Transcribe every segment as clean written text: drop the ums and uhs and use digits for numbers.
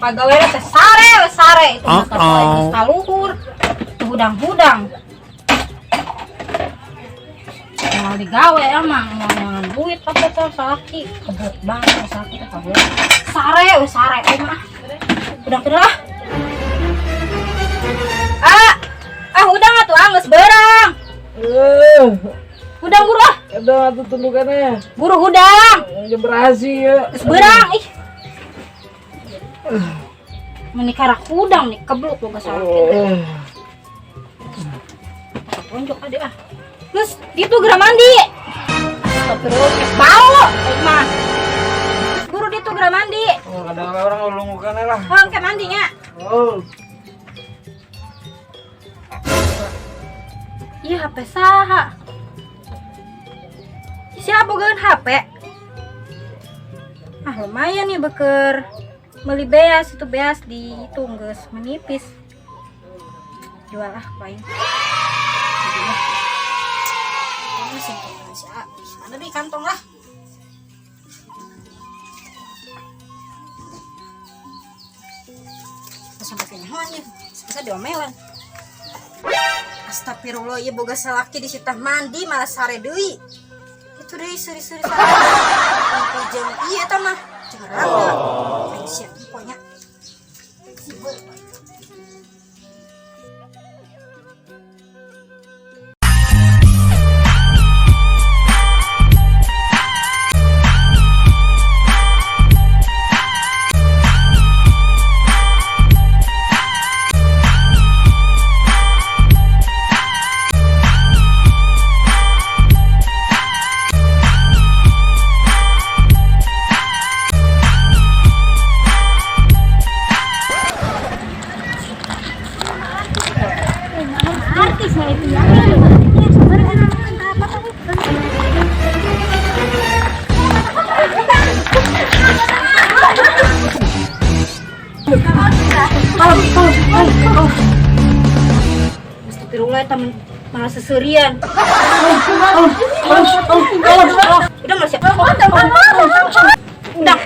Pagawe teh sare we sare itu mah teh geus kaluhur. Tuh hudang-hudang. Mau digawe emang mau duit apa tuh salaki kebut banget salaki teh pagawe. Sare we sare aing mah. Hudang kudu ah. Ah, ah hudang atuh ah geus beurang. Hudang buru ah. Ada atuh tundukannya. Buru hudang. Yang berhasil ya. Geus beurang ih. Menikah rak hudang nih kebluk boga salaki. Tonjok ade ah. Terus itu geura mandi. Astagfirullah, bau aing mah. Terus buru ditu geura mandi. Oh, kadang orang ngulungukannya lah. Oh, engke mandinya. Oh. Iya HP saha? Siapa bogaeun HP? Ah lumayan nih beker beli beas itu beas di itu geus menipis. Jual ah paling. Mana di kantong lah. Sampai kenyahoan ya, bisa diomelan. Astagfirullah, ieu boga salaki di sitah mandi malah sare deui. Itu deui seuri-seuri sare. Jeung ieu eta mah jeung randa. Aing sia pokoknya. Artis ya itu ya. Astagfirullah eta malah seserian. Udah masih. Udah.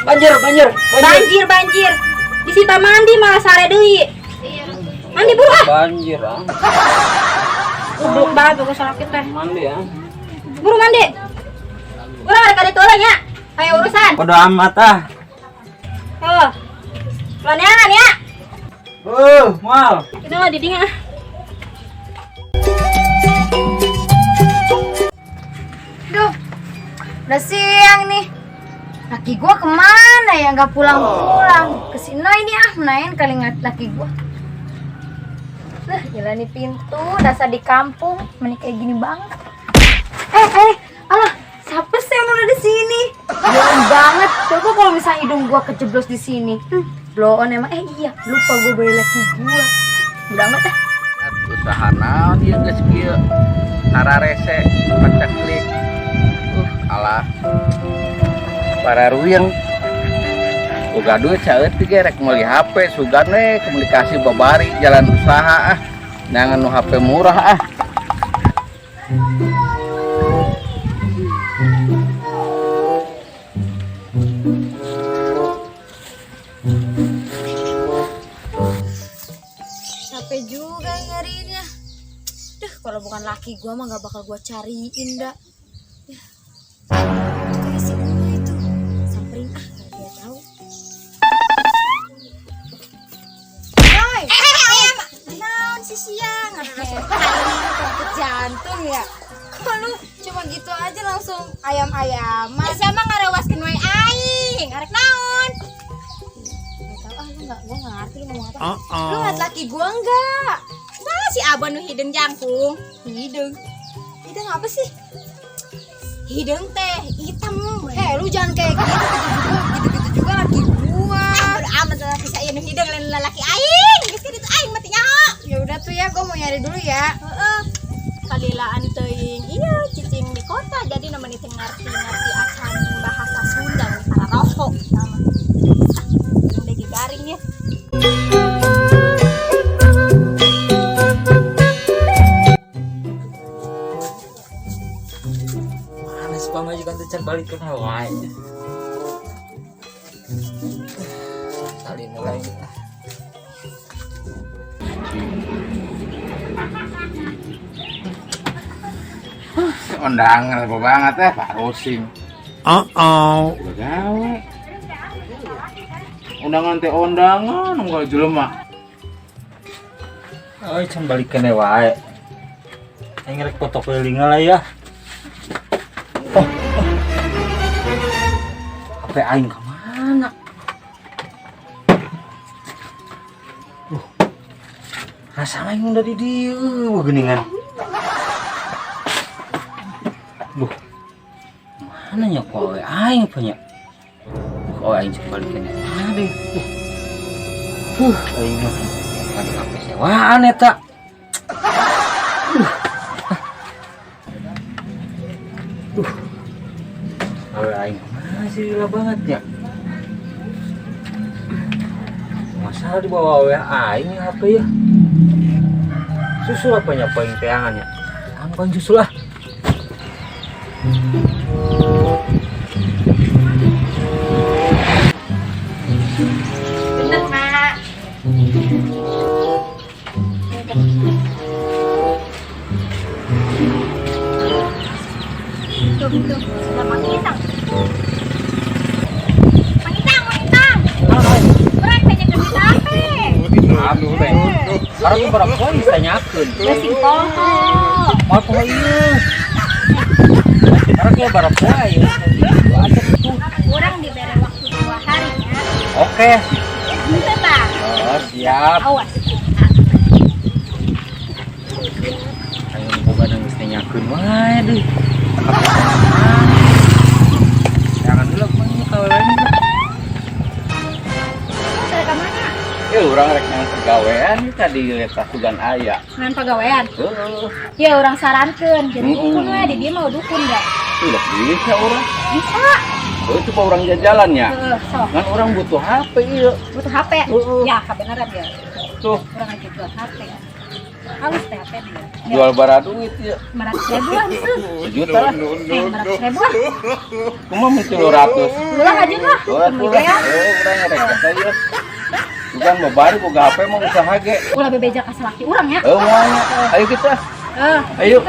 Banjir, banjir, banjir, banjir. Di sita mandi malah sare deui. Mandi buru ah. Banjir ah. Goblok banget bagus salaki teh. Mandi ya. Buru mandi. Urang rek ka ditu nya. Ayo urusan. Bodo amat ah. Oh. Laneangan ya. Moal. Kita mah di dinya ah. Duh, udah siang nih. Laki gua kemana ya nggak pulang-pulang? Kesini ini ah, menain kali ngeliat laki gua. Nah, gila nih pintu, dasar di kampung, mending kayak gini banget. Alah, siapa sih yang udah di sini? Bloon banget. Coba kalau misalnya hidung gua kejeblos di sini. Bloon emang. Iya, lupa gua beli laki gua. Udah amat dah. Usaha naon ieu geus kieu. Hararese paceklik. Alah. Para ruyeng. Boga duit saeutik ge rek meuli HP sugan we komunikasi babari jalan usaha ah. Jangan nu HP murah ah. Capek juga nyariinnya. Duh, kalau bukan laki gua mah gak bakal gua cariin dah. Itu kayak si Uma itu. Samperin ah kalau dia tahu. Oi, Naon si siang? Sakit jantung ya. Kok lu cuma gitu aja langsung ayam-ayaman? Siapa ngarawaskeun wae aing? Arek naon? Gak tau ah, lu nggak, gua nggak ngerti lu ngomong apa. Lu ngeliat laki gua nggak? Salah si abah nu hideung jangkung. Hidung. Hidung apa sih? Hideung teh hitam. Lu jangan kayak gitu, gitu juga laki gua. Ah, bodo amat laki saya nu hideung lain lalaki aing. Geus kitu aing mah teu nyaho. Ya udah tuh ya, gua mau nyari dulu ya. Heeh. Kalilaan teuing. Iya, cicing di kota jadi namanya teu ngarti-ngarti acan bahasa Sunda mun kararoko sama. Ah, lagi garing ya. Mana si pamajikan teh can balik ke wae. Salin mulai ah. Undangan apa banget eh Pak Rosim. Uh-oh. Gawe. Undangan teh undangan unggal jelema. Oi, can balik kene wae. Aing rek foto keliling lah ya. Oh, oh. HP aing ka mana? Rasana aing udah di dieu geuningan. Duh. Mana nya ku awe aing punya? Duh, awe aing can balik kene. Mana deh? Duh. Aing mah kan HP sewaan eta. Duh. Awe aing masih gila banget ya. Masalah dibawa awe aing HP ya. Susul apa nya poing teangan ya? Angkon susul lah. Bener, Mak. Tuh, tuh, sudah Mang Itang. Mang Itang, Mang Itang. Urang tanya ke kita apa? Aduh, teh. Sekarang tuh berapa poin ditanyakeun? Ya sing poho. Mau poho ieu. Sekarang kayak berapa poin ya? Ada tuh. Urang diberi waktu 2 hari ya. Oke. Bisa, Pak. Oh, siap. Awas. Ayo boga nang geus nanyakeun wae deui. Jangan dulu mah kalau lain. Saya ke mana? Urang rek nang pagawean tadi eta sugan aya. Ngan pagawean? Heeh. Ya urang sarankeun, jadi dukun we di dieu mau dukun enggak? Udah bisa urang. Bisa. Oh, itu pak urang jajalannya. Heeh, sok. Ngan urang butuh HP ieu. Butuh HP? Heeh. Ya, kebenaran ya. Tuh. Urang lagi jual HP ya. Halus teh HP dia. Jual baraduit ieu. 500.000 lah itu. Sejuta lah. 500.000 lah. Kumaha mun 300? Ulah aja lah. Ulah ulah. Urang rek kata ieu. Bukan babari boga HP mah usaha ge. Ulah bebeja ka salaki urang ya. Heuh moalnya. Ayo kita. Heeh. Ayo.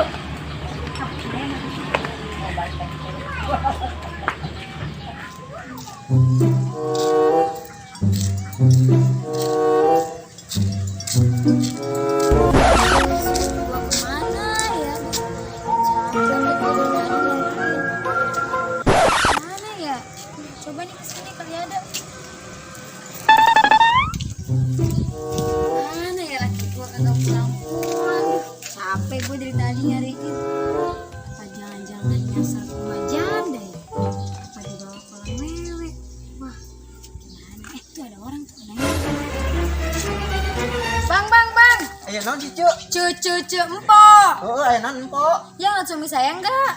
Mana ya? Mana ya? Coba nih kesini kali ada. Mana ya laki gua kagak pulang-pulang. Capek gua dari tadi nyariin. Apa jangan-jangan nyasar ke rumah janda ya? Apa dibawa kolam wewe? Wah, gimana? Tuh ada orang tuh nanya. Bang, bang, bang. Ayo naon sih, Cuk? Cu, cu, empok. Heeh, aya naon empok? Ya nggak suami saya enggak?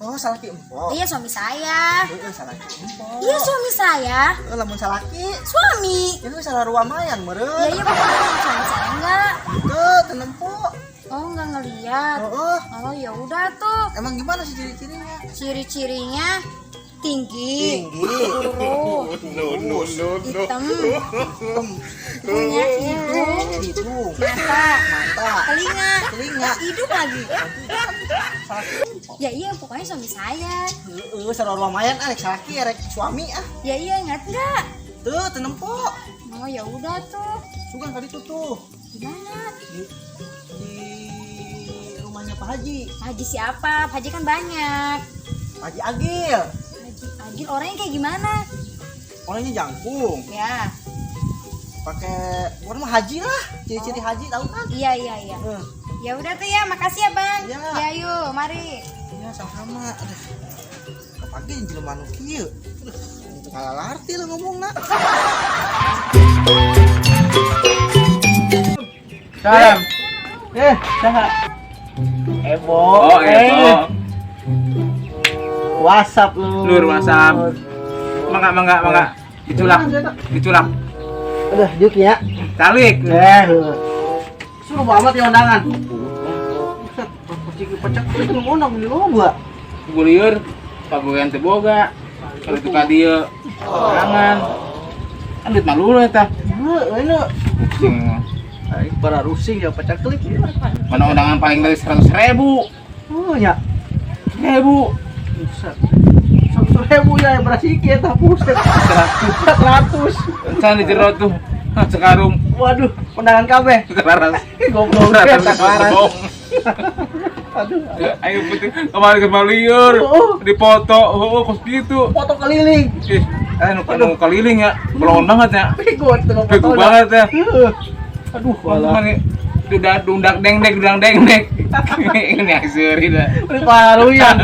Oh, salaki empok. Iya, suami saya. Heeh, salaki empok. Iya, suami saya. Heeh, lamun salaki. Suami. Itu salah ruamayan meureun. Ya iya, pokoknya suami saya enggak. Teu, teu nempo. Oh, enggak ngeliat. Heeh. Oh, ya udah tuh. Emang gimana sih ciri-cirinya? Ciri-cirinya tinggi, Tinggi, kurus, hitam, hitam, punya hidung, hidung, mata, mata, telinga, telinga, hidung lagi. Ya iya, pokoknya suami saya. Heeh, salah lumayan ah, rek salaki rek suami ah. Ya iya, ingat enggak? Tuh, teu nempo. Oh, ya udah tuh. Sugan kali itu tuh. Gimana? Di rumahnya Pak Haji. Pak Haji siapa? Pak Haji kan banyak. Pak Haji Agil. Haji Agil orangnya kayak gimana? Orangnya jangkung. Ya. Pakai warna haji lah, ciri-ciri haji tahu kan? Iya, iya, iya. Ya udah tuh ya, makasih ya, Bang. Ya. Ya yuk, mari. Ya, sama-sama. Aduh. Pagi jelema nu kieu. Aduh, untuk kalah arti lu ngomongna. Salam. Saha? Ebo. Oh, Ebo. WhatsApp lu. Lur WhatsApp. Mangga, mangga, mangga. Diculak. Diculak. Udah, juk ya. Talik. Suruh banget ya undangan. Buset, pecik pecek itu ngundang di loba. Gulieur, pagoyan teu boga. Kalau itu ka dieu. Tangan. Kan duit malu lu eta. Heuh, ini. Kucing. Aing para rusing ya pacaklik. Mana undangan paling dari 100.000. Oh nya. Ribu. Buset. 100.000 ya berasik eta buset. 100. 100. Can di jero tuh. Sekarung. Waduh, undangan kabeh. Selaras. Goblok. Selaras. Aduh. Ayo putih kemarin ke Maliur. Dipoto, oh kos gitu. Foto keliling. Ih, nu keliling ya. Belon banget ya. Bego itu Bego banget ya. Aduh, walah. Udah dundak dengdek, dundang dengdek. Ini akhir dah. Ini baru ya.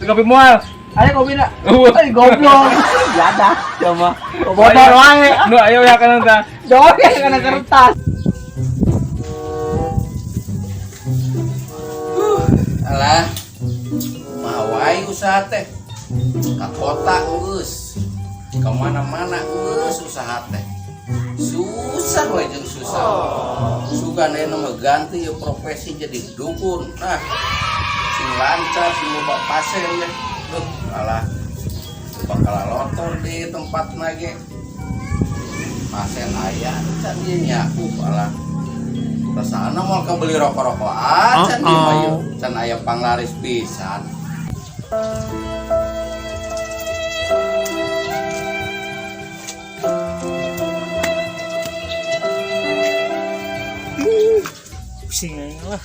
Kopi mual. Ayo kopi nak. Ayo goblok. Jadah coba. Botol wae. Nu ayo ya kan entah. Jauh ya kana kertas. Alah. Mawai usaha teh. Ka kota geus. Ka mana-mana geus usaha teh. Susah wae jeung susah. Sugan ayeuna mah ganti ya profesi jadi dukun. Nah, sing lancar sing loba pasien ya. Duh, alah. Bakal lotor di tempat lagi. Pasien aya can ieu nya. Alah. Rasana moal kabeli rokok-rokok acan ieu mah ieu. Can aya panglaris pisan. Pusing aing lah.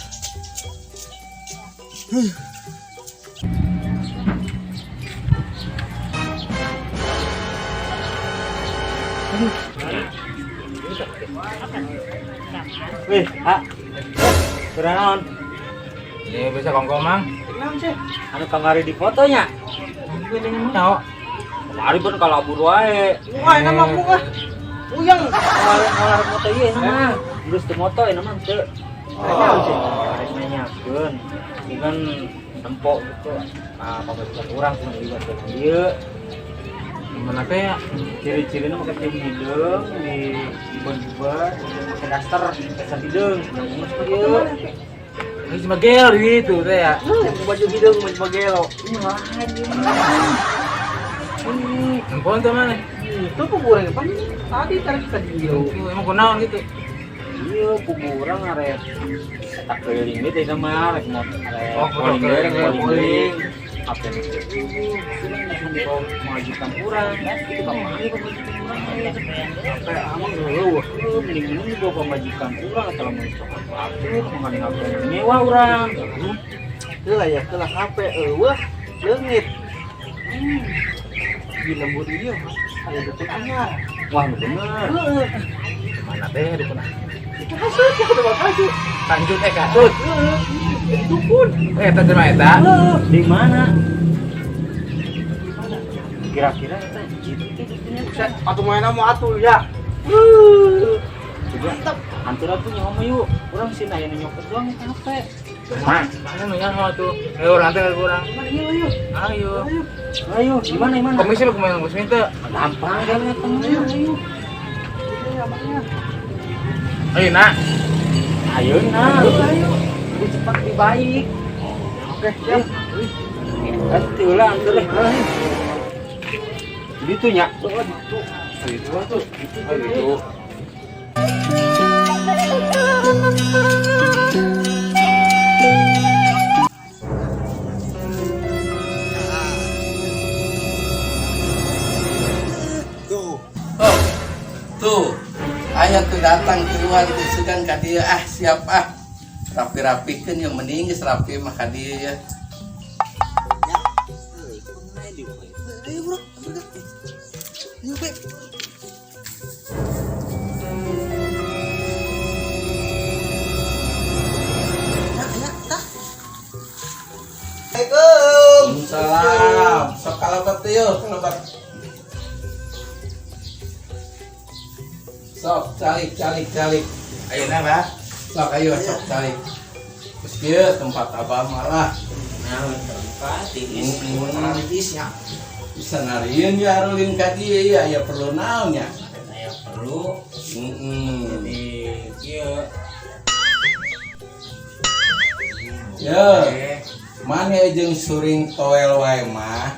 Wih, ah. Kurang naon? Iya, bisa kongko mang. Naon sih? Anu kamari di fotonya. Nyaho. Kamari pun kalabur wae. Wah, ini mah bunga. Uyang. Ngolah moto ieu mah. Terus teu moto ieu mah teu. Naon sih? Arek nanyakeun. Bukan nempok gitu. Ah, pamajikan urang cuma liwat ke ieu. Gimana teh ya? Ciri-cirinya pakai tim hideung di buat pakai daster, daster hideung. Nah, ieu. Ini cuma gel gitu teh ya. Baju hideung baju gelo. Ini lain ieu mah. Ini Nempon tuh mana? Itu kuburan apa? Tadi tarik tadi Itu emang kunaon gitu. Iya, kuburan arek tak keliling gitu itu mah rek motor. Oh, polling keliling, rek polling. polling. Apa yang itu? Majikan urang, itu kamari pamajikan urang. Sampai amang dulu. Mending-mending dibawa pamajikan urang atau lamun sok atuh mengenai HP nyewa urang. Heula ya, heula HP eueuh leungit. Di lembur ieu aya dukun anyar. Wah, nu bener. Heeh. Mana teh dukun? Itu kasut, ya kudu kasut. Lanjut kasut. Heeh. Dukun. Eta teh mah eta. Di mana? Kira-kira eta jitu teh dukunnya. Buset, atuh mainna mau atuh ya. Mantap. Antur atuh nyaho mah yuk. Urang sih aya nu nyopet doang eta HP. Mana nu nyaho tuh? Ayo urang teh urang. Ayo, ayo. Ayo. Ayo, gimana gimana? Komisi lu kumaha geus minta? Gampang kan eta mah. Ayo. Ayo nak. Ayo nah. Ayo. Lebih cepat lebih baik. Oke, siap. Atuh lah antur deh. Gitu nya. Itu tuh. Ayo itu. Oh, tuh. Aya tuh datang keluar tuh sugan ka dieu ah siap ah. Rapi-rapikeun yang mending geus rapi mah ka dieu ya. Waalaikumsalam. Sok kalabat teh yeuh, kalabat. Sok calik calik calik. Ayeuna bah. Sok ayo sok calik. Terus kieu tempat abah malah. Nah, tempat tiis. Tiisnya. Bisa narieun ya arulin ka dieu ya, ya perlu naon nya. Aya perlu. Jadi kieu. Ya. Mana jeung suring toel wae mah.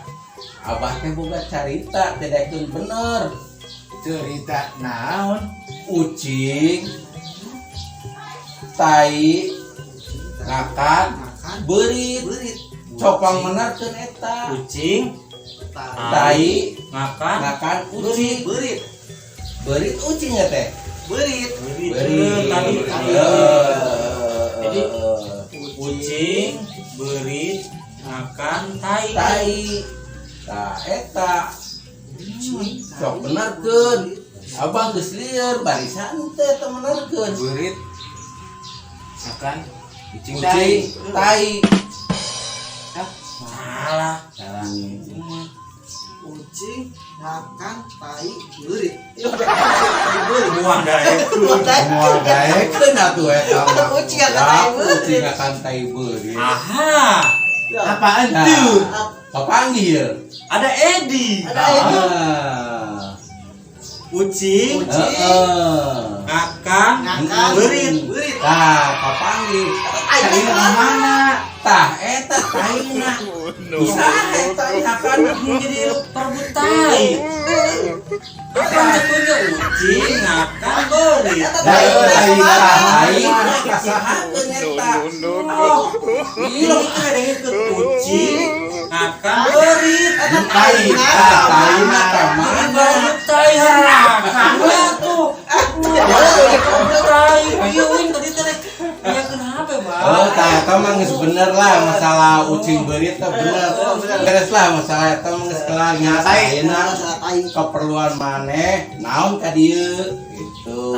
Abah teh boga carita teh daekeun bener. Cerita naon? Ucing tai ngakan beurit. Beurit. Copang menerkeun eta. Ucing tai ngakan ngakan ucing. Beurit. Beurit ucing ya teh. Beurit. Beurit. Tadi. Jadi ucing beurit ngakan tai. Tai. Tah eta. Sok benerkeun. Abah geus lieur barisan teh teu menerkeun. Beurit makan ucing Ucing tai. Salah. Salah. Ucing makan tai beurit. Buang daek. Moal daekeun atuh eta mah. Ucing ngakan tai beurit. Ucing ngakan tai beurit. Aha. Apaan Nah. tuh? Kapanggil. Ada Edi. Ada Edi. Ah. Ucing Heeh. ngakan Ngakan beurit. Beurit. Tah, kapanggil. Tai Taina mana? Tah, eta taina. Bisa eta ngakan Jadi perebut tai. Apa betulnya ucing ngakan beurit. Eta Taina taina. taina kasahakeun eta. Oh, iya itu ada yang ikut ucing ngakan beurit. Eta Taina, taina ka mana? Baru tai harakan tuh. Tai, iya wing tadi teh. Ya kenapa, Bang? Oh, tah eta mah geus bener lah masalah ucing beurit teh bener. Beres lah masalah eta mah geus kelar nya. Ayeuna Tai. keperluan maneh naon ka dieu gitu.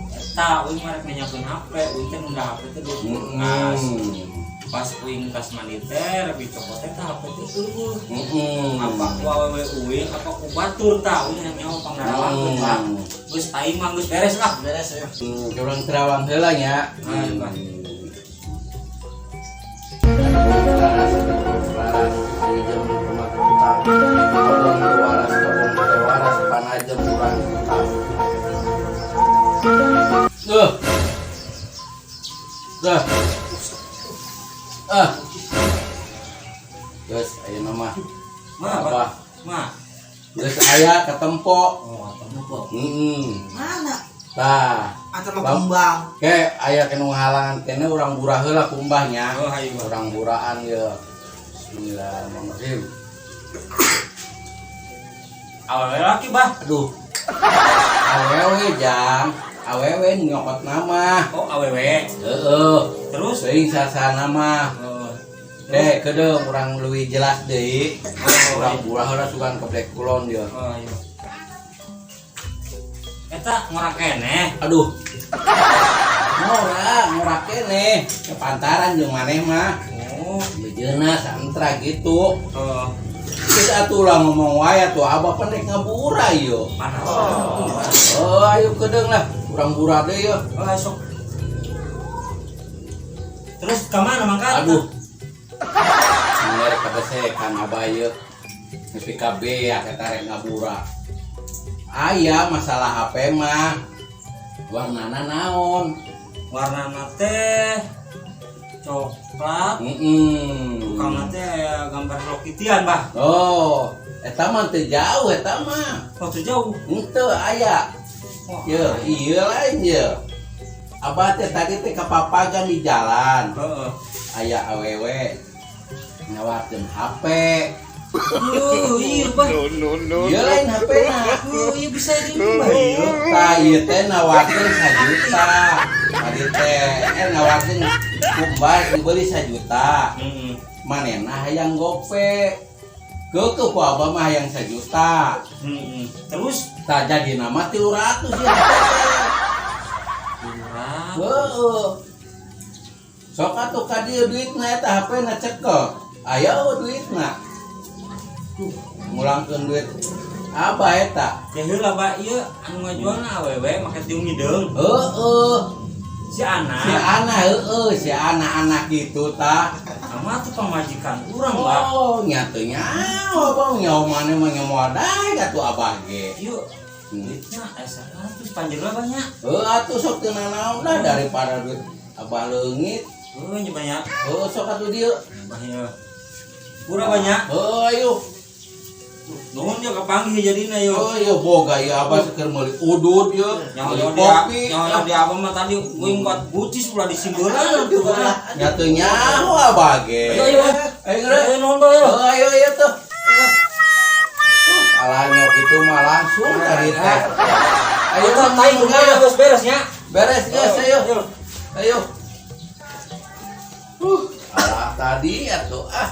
Eta uing mah rek nanyakeun HP, uing teh nunda HP teh di kulkas. Heeh. Pas uing kas mandi teh rek dicokot teh tah HP teh eueuh. Heeh. Apa ku awewe uing, apa ku batur tah uing yang nyawa pangnarawakeun, Pak. Geus aing mah geus beres lah. Beres ya. Urang terawang heula nya. Ayo, Pak. Duh. Duh. Ah. Geus ayeuna mah. Ma, Apa? Ma. Geus aya katempo. Oh, tempo. Heeh. Mana? Tah, Atau mah kembang. ke aya kenu halangan kene urang burah heula kumbahnya. Oh, hayu, Bang. Urang buraan ye. Bismillahirrahmanirrahim. Awewe laki, Bah. Aduh. Awewe jang, awewe nyokot nama. Oh, awewe. Heeh. Terus Teuing sasana mah. Oh, Deh, kedeung urang leuwih jelas deui. Oh, Urang burah heula sugan ke Black Kulon ye. oh, ayo. Eta ngorak keneh. Aduh. Ngora, ngora keneh. Kepantaran jeung maneh mah. Oh, Bejeuna santra gitu. oh, Geus atuh lah ngomong wae atuh abah pan rek ngabura ieu. panas. Oh, ayo kedeung lah. Urang burah deui ye. Oh, esok. Terus ke mana mangkat? Aduh. Merek kabesekan abah ieu. Nepi ka beak eta rek ngabura. Aya masalah HP mah. Warnana naon? Warnana teh coklat, Heeh. tukangna teh aya gambar Hello Kitty-an, Bah. Oh, eta mah teu jauh eta mah. Oh, teu jauh. Henteu aya. Wah. Ye, iya lain ye. Abah teh tadi teh kapapagan di jalan. Heeh. Aya awewe nawarkeun HP. Duh, iya, Bah. Ieu lain HP na. Duh, iya bisa di Bah, iya. Tah ieu teh nawarkeun 1 juta. Tadi teh nawarkeun kumbah dibeli 1 juta. Heeh. Manehna hayang gope. Keukeuh ku abah mah hayang 1 juta. Heeh. Terus Tah jadi nama 300 ya HP teh. murah. Heeh. Sok atuh ka dieu duitna eta HP na cekel. Aya eueuh duitna. Duh, ngulangkeun duit abah eta. Ya heula, Bah, ieu anu ngajualna awewe make tiung hideung. Heeh. Si anak. Si Ana heeh, si anak-anak gitu tah. Sama tuh pamajikan urang, Bah. Oh, nya teu nyaho abah nyaho maneh mah nya moal daek atuh abah ge. Yuk, duitnya aya 100 panjeula banyak. Heuh atuh sok teu nanaon lah daripada duit abah leungit. Heuh, nya banyak. Heuh sok atuh dieu. Bah, ya. Kurang banyak. Heuh ayo. Nuhun ya kapanggih jadina yo. Oh iya boga ya abah seker meuli udud ye. Nyaho Meuli dia, kopi. nyaho dia abah mah tadi gue buat gucis ulah disimbelan tuh. Nya teu nyaho abah ge. Ayo ayo. Ayo geura. Ayo nuhun ayo. Oh, ayo ayo tuh. Alah nyok itu mah langsung tadi teh. Ayo tuh tai kumaha geus beres nya. Beres geus ayo. Ayo. Alah tadi atuh ah.